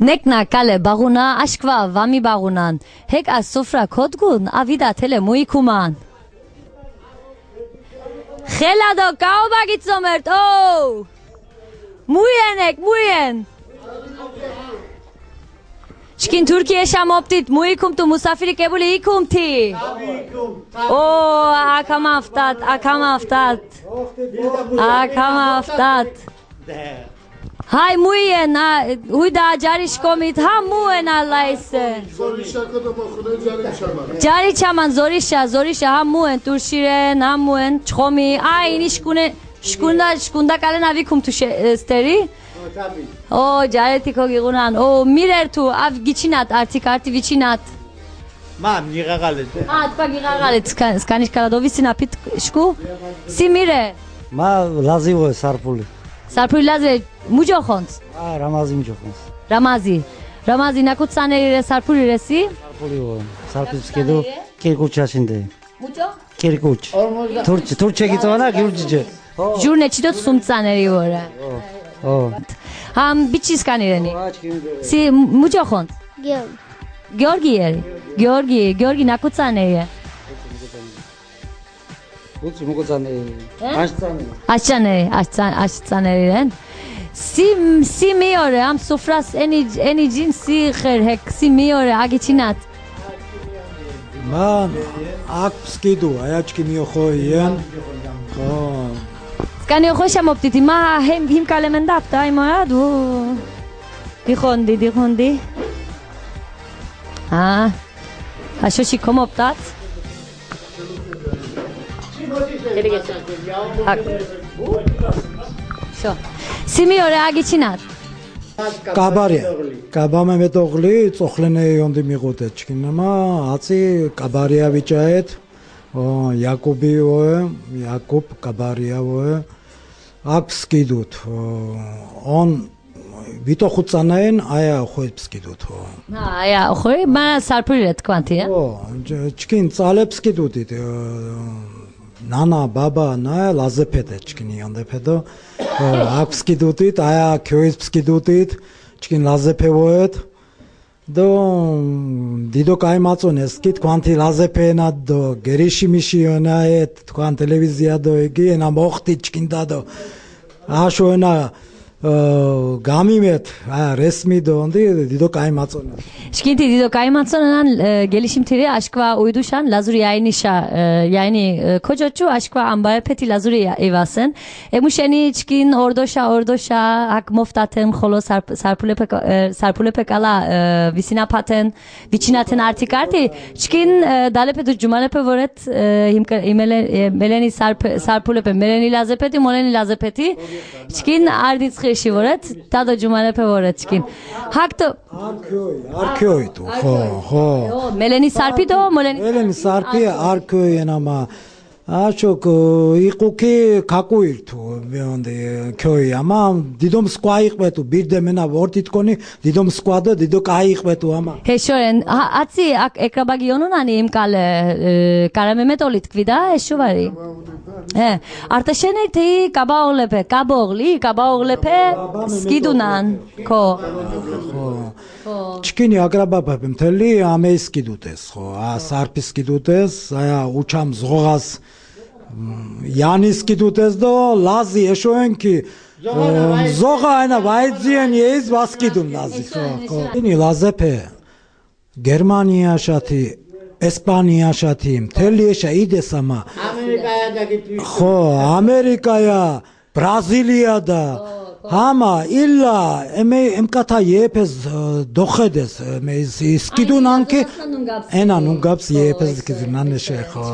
Ne'na kale bağuna, aşkva va mibağunan. Hek a sofra kodgun, a vida tele muikuman. Xela do káoba gitzomert, o! Mu iyen ek, mu iyen? Çkin Turkiyeşa moptit, mu ikumtu, musafiri kebuli ikumti? O, ak hama vtat, ak hama vtat. Ak hama vtat. Hay mu iyen, ha, huy daa cari şkomit, ha mu iyen Alla ise. Zorişa kodomoxune, cari çaman. Cari çaman, zorişa, zorişa, ha mu iyen, turşi ren, ha mu iyen, çxomi, ay, ini şkune, şkunda, şkunda kalena vikumtu şe-, e, steri. O, tabii. O, careti kogiğunan, o, mirertu, av giçinat, artık, artık viçinat. Ma, mi ğağalet. A, tkva giğağalet, ska-, skaniş kala dovisina pit şku. Si mire? Ma Lazi vo, Sarpuli. Sarpuli Lazi, mu coxons? A, Ramazi mu coxons. Ramazi. Ramazi, nakutzaneri re, Sarpuli re si? Sarpuli vo. Sarpi skidu, Kirkuç yaşinde. Muço? Kirkuç. Turçe, Turçe gitzovana, Gürcüce. Jur neçidot sumtzaneri vore. O. Ham biçiskani reni. Si mu coxons? Georgi. Georgi yeri. Georgi, Georgi nakutzaneri? Uç mukutzaneri. He? Aştzaneri. Aştzaneri, aştzan-, aştzaneri ren. Si, si mi ore, ham sufras eni, eni cin si xer hek, si mi ore, agiçinat. Man, ak pskidu, aya çkimi oxo iyen. O. Skani oxoşa moptiti, ma hem, him kale mendapta, ay mora du. Dixondi, dixondi. Ha. Haşoşi komoptat. Geri getir. Ak. Şo. Si mi ore, agiçinat. Kabari. Kaba Mehmetoğlu, Tsoxlene yondi miğute çkin ama, atsi Kabariya viçaet, o, Yakubi oe, Yakup Kabariya oe, ak pskidut, o, on, vito xutzanaen, aya oxoy pskidut, o. Ha, aya oxoy, ma Sarpuri re tkvanti, ya? O, ç-, çkin tsale pskidutit, o, nana, baba, na, Lazepete çkini yondepe do, o, ak pskidutit, aya köyis pskidutit, çkin Lazepe voet. Do, dido kái matzones ki, tkvanti Lazepe na do, gerişimişi yona e, tkvan televiziya do, egi, ena moxti çkinda do. Aşo ena, e, gamimet, a, resmi do, ondi, dido kái matzones. Şkinti dido kái matzonenan, e, gelişimtiri aşkva uyduşan, Lazuri yayınişa, e, yayını, e, kocoçu, aşkva ambarepeti Lazuri ya-, ivasen. Emuşeni çkin ordoşa, ordoşa, ak moftaten, xolo Sarp-, Sarpulepe ka-, e, Sarpulepe kala, e, visinapaten, viçinaten arti karti. Çkin, e, dalepe do cumanepe voret, e, him ka-, imele-, e, meleni Sarp-, Sarpulepe, meleni Lazepeti, moleni Lazepeti. Çkin ardi tsxişi voret, tado cumanepe voret çkin. Hak do. Ar köy, ar köy tu, ho, ho. O, meleni Sarpi do, moleni Meleni Sarpi, ar köy en ama. A, çok, e, iqu ki kakuirtu, biondi, köy ama dido mskva iqvetu, bir de mena vortitkoni, dido mskva do, dido kái iqvetu ama. Heşo ren, ha, atsi ak-, ekraba giyonunani imkale, e, Kara Mehmet Olit kvida, heşo vari. E, Artaşeneti Kabaoğlepe, Kabaoğli, Kabaoğlepe skidunan, ko. Ho. Ho. Çkini akrabape mteli ame skidutes, ho. A, Sarpi skidutes, aya uçam zoğas, mm, yani skidutes do, Lazi eşoen ki, e, zoğa ena vaidzien yeiz vaskidun Lazi, ho, ho. Ini Lazepe, Germaniya şati, Espaniya şati, mteli eşa ides ama. Amerika'ya da gitmiş. Ho, Amerika'ya, Brazilya'da. Ho, ho. Ama illa eme emkata yepes, e, doxedes, eme is-, iskidunan ki, ena nungaps yepes kizinan şey, ho.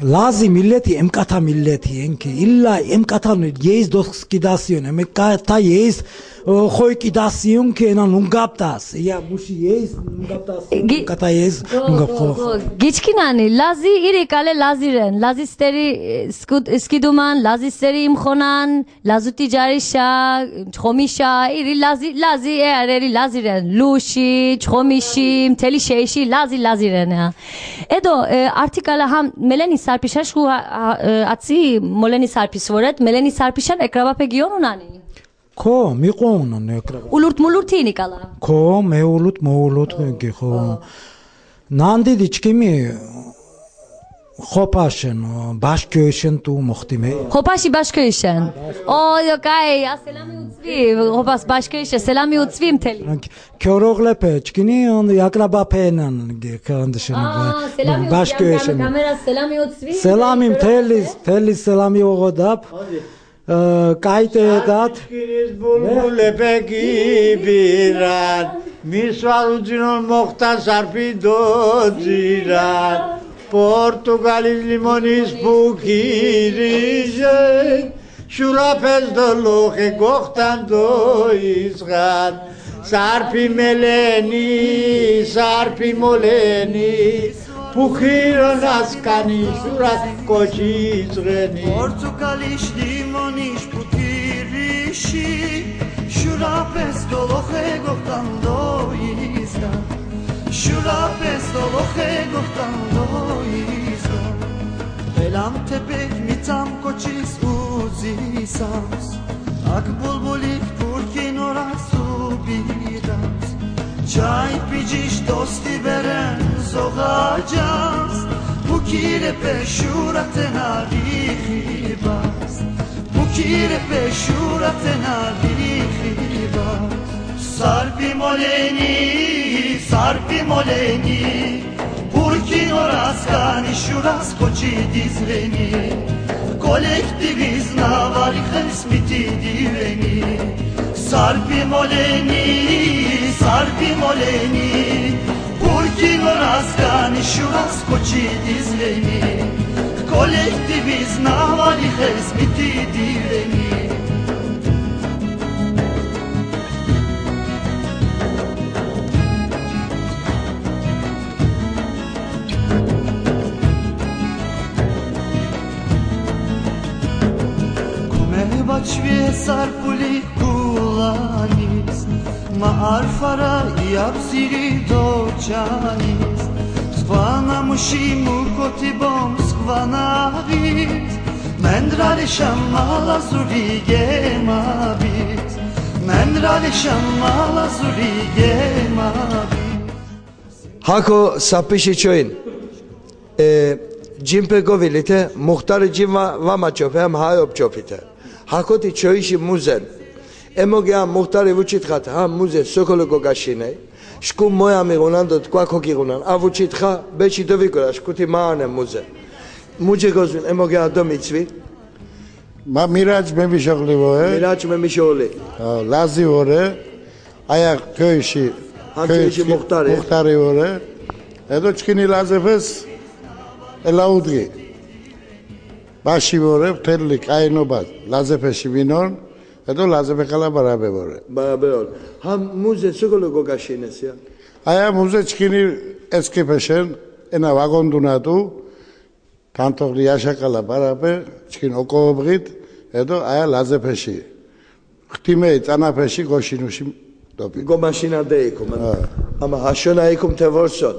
Lazi milleti emkata milleti enki, illa emkata yeiz doskidasyon, emkata yeiz, o, xoy kidasyon ki ena nungaptas. Ya, muşi yeiz nungaptas, Gi- emkata yeiz nungap, ho. Giçkinani, Lazi iri kale Lazi ren, Lazi steri, e, skud-, skiduman, Lazi steri imxonan, Lazuti carişa, çxomişa, iri Lazi, Lazi, e, areri Lazi ren, luşi, çxomişi, mteli şeyişi, Lazi, Lazi ren ya. Edo, e, artikala ham meleni Sarpişa şu ha, ha, e, atsi moleni Sarpis voret, meleni Sarpişan ekrabape giyonunani? Ko, miqonun ekraba. Ulurt mulurt ini kala? Ko, meulut, moulut, ki, ho. Nandidi çkimi, Xopaşen, o, Başköyişen tu muxtime. Xopaşi Başköyişen. O, yo, kay, a, selami utzvi, Xopas Başköyişe, selami utzvi mteli. Koroğlepe, çkini, on, akrabapenan, ge-, kardeşin, Aa, ve-, selami utzvi, Başköyişen. Kamera selami utzvi. Selami, Koroğlepe. Telis, telis selami oğodap. Hadi. E, kayte edat. Sarpişkiniz bulbul epek ibirat. Misval ucinon moxta sarpi docirat. Portugalis limonis pukirişen. Şura pes doloxe goxtan do izğat. Sarpi meleni, sarpi moleni. Pukironaskani şuras koçi idzğeni. Portugalis limonis pukirişi, şura pes doloxe goxtan do izğat. Şura pes doloxe goxtan do izğat. Belam tepek mitam koçis uzisams. Ak bulbulik purkin oras ubidams. Çay piciş dosti beren zoğacans. Pukirepe şura tena rixibas. Pukirepe şura tena rixibas. Sarpi moleni, sarpi moleni. Purkin oraskani şuras koçi dizreni. Kolektiviz na var xesmiti diveni. Sarpi moleni, sarpi moleni. Purkin oraskani şuras koçi dizreni. Kolektiviz na var xesmiti diveni. Kume baçviye sarpuli kulanis, ma arfara yapsiri doçanis, skvana muşi mukoti bom skvana vis, mendra leşam mala zuri gemabis, mendra leşam mala zuri gemabis. Hako sapişi çoyin. E, cimpe govilite, muxtari cim va, va maçope, hem hay opçopite. Hakoti çoyişi muzen. Emogi a muxtari vuçitxat, ha muze sokolo gogaşiney. Şku moya miğunan do tkva kogiğunan. A vuçitxa, beçi dovikora, şkuti maane muze. Muce gozun, emogi a domitzvi. Ma Miraç Memişoğli vore. Miraç Memişoğli. Ha, Lazi vore. Aya köyşi, Ham köyşi muxtari. Muxtari vore. Edo çkini Lazepes elaudgi. Başi vore, tellik, aynoba, Lazepeşi vinon. Edo Lazepe kala barabe vore. Barabe vore. Ham muze sukolo gogaşines ya. Aya muze çkini Eskipeşen, ena vagon dunadu. Tantoğli Yaşa kala barabe, çkin okovobğit, edo aya Lazepeşi. Xtimey, tzanapeşi goşinuşi dobi. Gomaşina de ikum. Ha. Ama haşona ikum te vorson.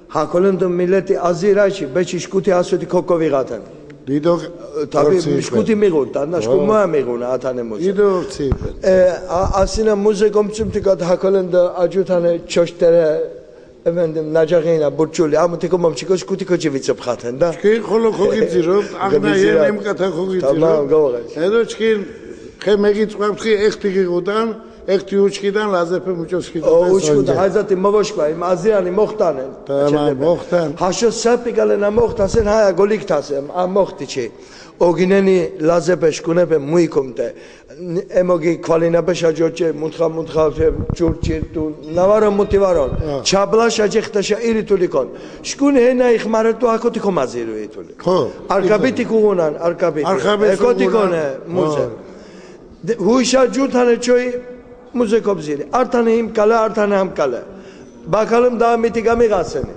Hakolendo mileti aziraşi, beçi şkuti asoti kokoviğaten. Dido. E, tabi, ortsi şkuti miğun, tanda şku moya miğun atane muze. Dido ortsi. E, a, asina muze gomçumtikat hakolendo acutane çoştere. Efendim, nacağina, burçuli, amu tiko momçiko, şkuti koçi vitzopxaten da. Çkin xolo kogidzirot, axna yen emkata kogidzirot. Tamam, goğaş. Edo çkin xe megitzvapxi, exti giğudan, exti uçkidan, Lazepe muço skidan. O uçkidan, hay zaten movoşkva, im azirani moxtanen. Tamam, moxtan. Haşo sapi gale na moxtasen, haya goliktasen, a moxtiçi. Ogineni Lazepe, şkunepe mu ikumte. Emogi kvalinapeşa coç̌e, mutxa mutxape, çurçirt̆u, na varo muti varon. Ha. Çablaşa cexteşa iri tulikon. Şkuni hena ixmaret̆u, hakoti komaziru ituli. Ho. Arkabiti kuğunan, arkabiti. Arkabiti kuğunan. Ekoti kone muze. Ha. De, huyşa cu tane çoyi muze kobziri. Artane him kale, artane ham kale. Bakalım daha miti gamiğaseni.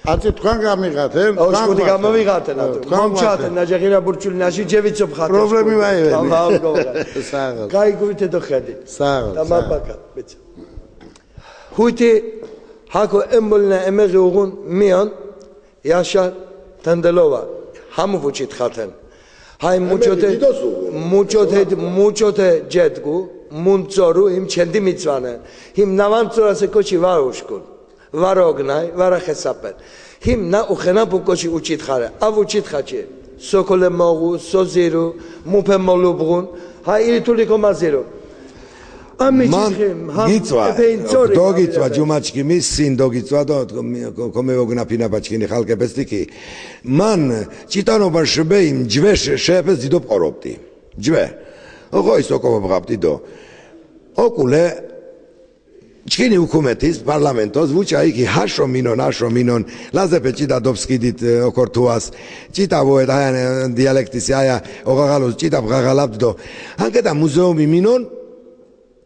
Atzi t̆kvan gamiğaten. O şkuti gamiğaten atzi. Momçaten, naceğina burçul naşi cevitzopxaten. Problemi var yani. Tamam, tamam. Sağ ol. Kay guvite doxedi. Sağ ol. Tamam, baka. Huyti hako embolina emeği uğun miyan Yaşar Tendelova. Hamu vuçitxaten. Hay muçote, muçote, muçote cedgu, muntzoru, him çendi mitzvane. Him navantzorase koçi var uşkun. Var ognay, var axesapen. Him na uxenapu kovonç̌itxare. A vuç̌itxaç̌i. Sokole moğu, so ziru, mupe molubğun. Ha iri t̆uli komaziru. A miç̌itxim, ham gitzva, epey ntxori dogitzva, cumaçkimi, sin dogitzva do, ko-, ko-, komevognapinapa çkini xalkepesti ki. Man, ç̌itanoba şubeyi mcve şe-, şeepes dido p̌orop̌t̆i. Mcve. Oxoris okovobğap̌t̆i do. Oqules çkini hukumetis, parlamentos vuç̌ay ki haşo minon, haşo minon, Lazepe ç̌it̆a dopskidit, e, okortuas, ç̌it̆a voet, aya, e, diyalektis, aya, oğağalus, ç̌it̆a bğağalap̌t do. Hanketa muzeumi minon,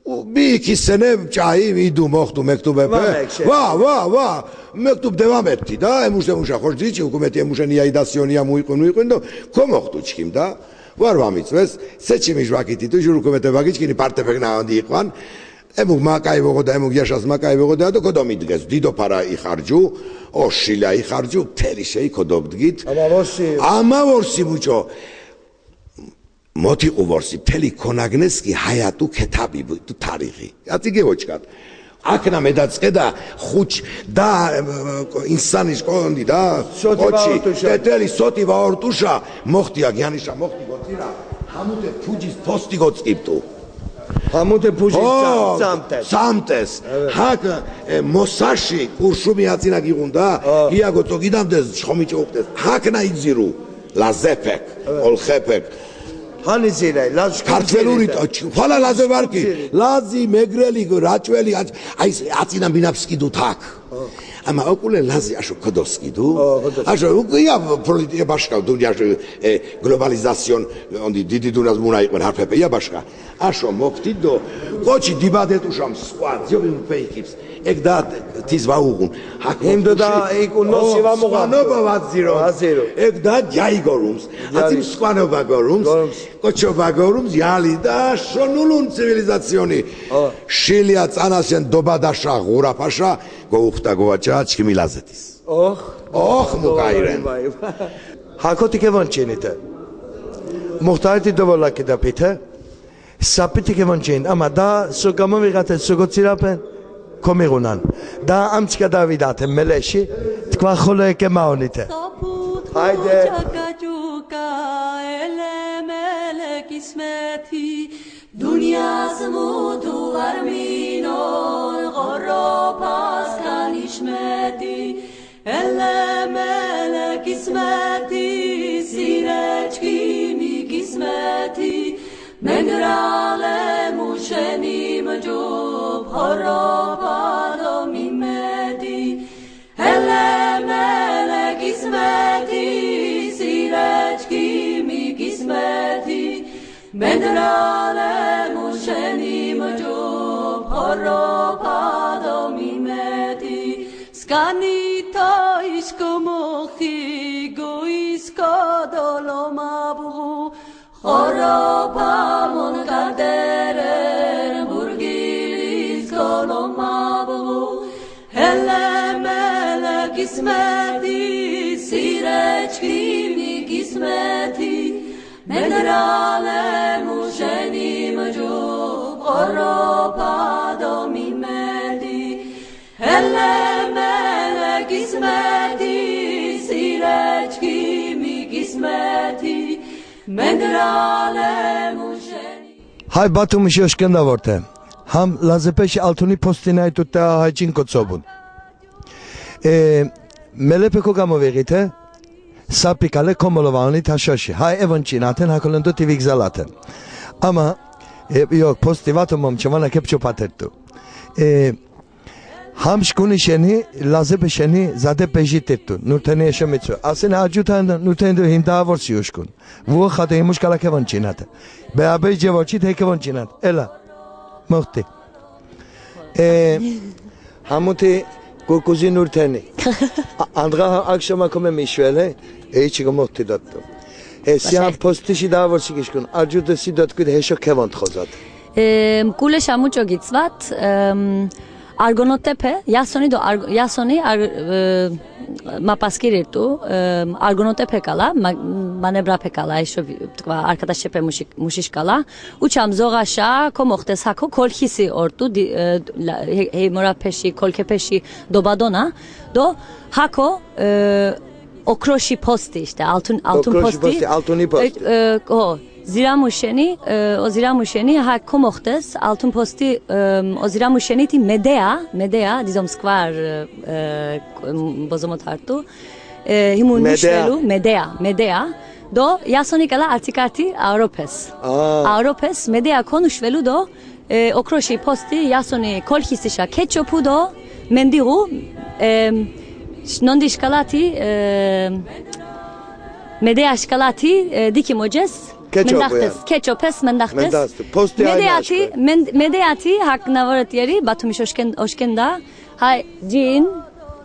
u-, bir iki sene ç̌ai idu, moxtu mektubepe. Va, va, va, mektub devam etti da, emuşe muşa xoş diç̌i, hukumeti emuşeni yaydasiyoni ya muiqun, muiqun do, komoxtu çkim da. Var va mitzves, seçimi jvakiti tu, jur hukumete vagiçkini, partepek na ondi iqvan. Emuk ma kái voğoda, emuk yaşas ma kái voğoda do kodomidges. Dido para ixarcu, o şilya ixarcu, mteli şey kodobdgit. Ama vorsi. Ama vorsi muç̌o. Mot iqu vorsi, mteli konagnes ki haya t̆u ketabi, bu t̆u tarixi. Yat̆i gevoç̌kat. Akhna medatzk̆eda xuç da, e, e, insani şk̆ondi da, soti va ort̆uşa. T̆et̆eli soti va ort̆uşa, moxti ya, gyanişa moxti gotzira, hamute pucis posti gotzk̆ipt̆u. Hamute puci. O, tsa-, tsamt̆es. Tsamt̆es. Evet. Hak, e, Mosaşi kurşumi atzina giğun da, o, hiya gotzokidamt̆es, şkomiçi oxtes. Hakna idziru. Lazepek, evet, olxepek. Hani zirey, Laz. Kartveluri, xvala Laze var ki. Lazi, Megreli, Raçveli, aç-, ay, atzina minapskidu tak. O. Ama oqules Lazi aşo kodoskidu. O, kodoskidu. Aşo, ya, politi-, ya başka, dünya şu, e, globalizasyon, ondi didi dunas muna iqven harfepe, ya başka. Aşo mokt̆i do, kovonç̌it̆uşam svan, ziyobi mu peykips. Ek da tiz va uğun. Him do da, ek unosi va muğun. Skvanoba vadziro. Vadziro. Ek da cai gorums. Cai. Atim skvanoba gorums. Gorums. Koçoba gorums, yali da şonulun sivilizasyoni. O. Şilya tzana sen doba daşa, ğurapaşa, go uxta govaça, çkimi Lazetis. Oh. Oh, mukayiren. Vay, vay, vay. Hakoti kevonç̌inite. Muxtariti dovolakidapite. Sap̌iti kevonç̌in, ama daa so gamoviğaten, so gotzirapen, komiğunan. Daa amç̌ka daa vidaten meleşi, tkva xolo ekemaonite. Hayde. Çuka çuka ele mele kismeti, dunyas mutu var minon, ğoropas kanişmeti. Ele mele kismeti, sireçkimi kismeti, mendrale muşeni mcup, horopa do mimeti. Ele mele kismeti, sireçkimi kismeti, mendrale muşeni mcup, horopa do mimeti. Skani to işko moxti, go işko doloma buğu, xoro pamon kaderen burgilisko loma buğu. Hele mele kismeti, sireçkimi kismeti, mendrale muşeni mcup, xoro pado mimeti. Hele mele kismeti, sireçkimi kismeti, mendrale muşeni. Hay Batumuşi oşkenda vorte. Ham Lazepeşi altuni postinay tutte, hay çin kotzobun. E, melepe kogamoviğite, sap̌i kale komolovanit haşoşi. Hay evonç̌inaten, hakolendo ti vigzalaten. Ama, e, yok, posti vato momçe, vana kepçopatert̆u. E, Ham şkuni şeni, Lazepe şeni, zade pejit̆it̆u. Nurteni eşo mitzu. Asine acut̆an Nurteni do him daa vorsi uşkun. Vuo xade himuş kala kevonç̌inate. Beraber cevorçit, hey kevonç̌inat. Ela. Moxti. E, hamuti kukuzi Nurteni. A-, andğa akşama kome mişvele, e, hiç komoxti dottu. E, si ham postişi daa vorsi gişkun. Acut̆e si dotkut, heşo kevontxozat. E, mkule şamuç̌o gitzvat, em, Argonotepe, Yasoni do Argo-, Yasoni Ar-, e, mapaskerirt̆u, e, Argonotepe ğala, ma-, manebrape ğala, eşo vi-, tkva, arkadaşepe muşi-, muşiş ğala. Uçam Zoğaşa komoxtes hako, Kolxisi ort̆u, di-, e, la-, he-, Heymora peşi, Kolke peşi dobadona. Do hako, e, Okroşi posti işte, altın, altın Okroşi posti. Posti, altuni posti. E, e, o, ziramu şeni, e, o ziramu şeni ha komoxtes, altın posti, e, o ziramu şeni ti Medea, Medea, dizom skvar, e, e, bozomotartu. E, himun Medea. Nuşvelu, Medea, Medea. Do, Yasoni ğala artikati Auropes. Aa. Auropes, Medea konuşvelu do, e, Okroşi posti, Yasoni Kolxisişa keç̌opu do, mendiğu, e, ş-, nondi şkalati, e, Medea şkalati, e, dikim oces, keç̌opu mendahtes, yani. Keç̌opes mendahtes. Mendahtes. Posti Medeati, aynaşku. Men-, Medeati, hak na voret yeri, Batumi oşken-, oşkenda, hay, cin,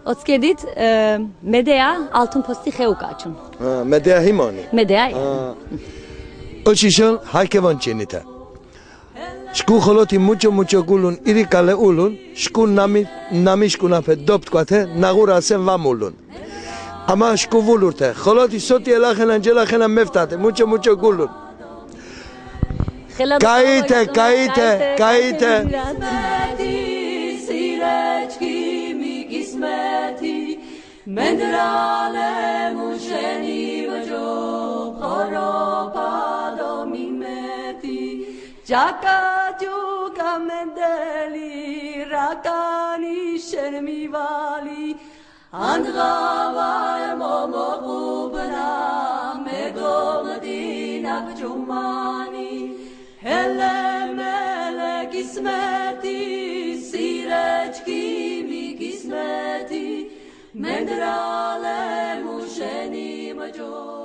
otzkedit, e, Medea, altın posti xe ukaçun. Ha, Medea himoni. Medea, yani. Ha. Oçişon, hay kevonçinite. Şku xoloti muç̌o muç̌o gulun, iri ğale ulun, şku nami, nami şkunape dop̌t̆k̆vate, na ğurasen va mulun. Ama şku vulurte, xoloti soti elaxenan celaxenan meft̆ate, muç̌o muç̌o gulun. Ğela do ğaite, ğaite, ğaite. Mendrale muşeni voco, xoropa do mimeti. Çaka çuka mendeli, rakani şermi vali. Andğa var momo qubna, medomdinak çumani. Hele mele kismeti, sireç kimi kismeti. Mendrale muşeni maco.